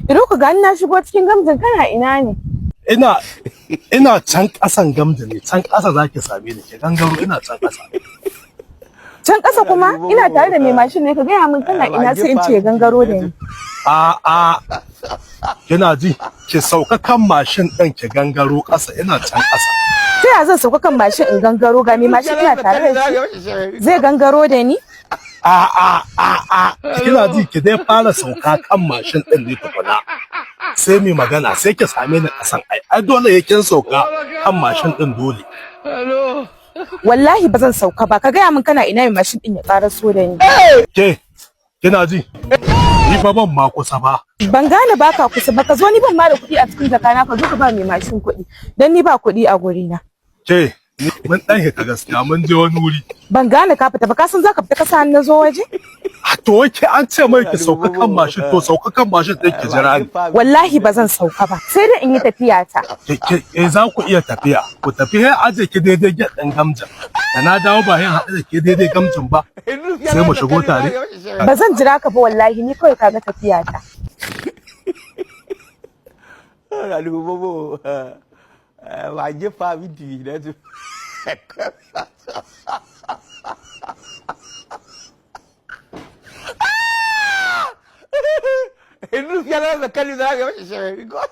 Iroku, ga na shigo cikin Gamjin, kana ina ne? Ina can ƙasan Gamji ne, can ƙasa zaki same ni, ki gangaro, ina can ƙasa. Can ƙasa kuma ina tare da mai mashin ne, ka gaya min kana ina sai in ce ya gangaro da ni. A a, kina ji, ki sauka kan mashin ɗin ki gangaro ƙasa, ina can ƙasa. Ta ya zan sauka kan mashin in gangaro? Ga mai mashin ina tare da shi. Zai gangaro da ni? A a a a, kina ji, ki dai fara sauka kan mashin ɗin ne tukuna. Sai mai magana, sai ki same ni ƙasan ai. Ai dole ya kin sauka kan mashin ɗin dole. Wallahi ba zan sauka ba, ka gaya min kana ina mai mashin ɗin ya ƙaraso da ni. Ke, kina ji? Ni fa ban ma kusa ba. Ban gane baka kusa ba, ka zo, ni ban ma da kuɗi a cikin jakana, ka zo ka ba mai mashin kuɗi. Dan ni ba kuɗi a gurina. Ke, mun ɗan hita gaskiya, mun je wani wuri. Ban gane ka fita ba, ka san zaka fita ka sa na zo waje? A to wai ke an ce mai ki sauka kan mashin, to sauka kan mashin ɗin ki jira ni. Wallahi ba zan sauka ba. Sai dai in yi tafiya ta. Ke za ku iya tafiya. Ku tafi sai aje ki daidai gate ɗin Gamjin. Da na dawo ba yin haɗu da ke daidai Gamjin ba. Sai mu shigo tare. Ba zan jira ka ba wallahi, ni kawai kaga tafiya ta. Bobo, wagye fa bi di na to. Enu fiala bɛka ni na yɛ hyehyɛ because.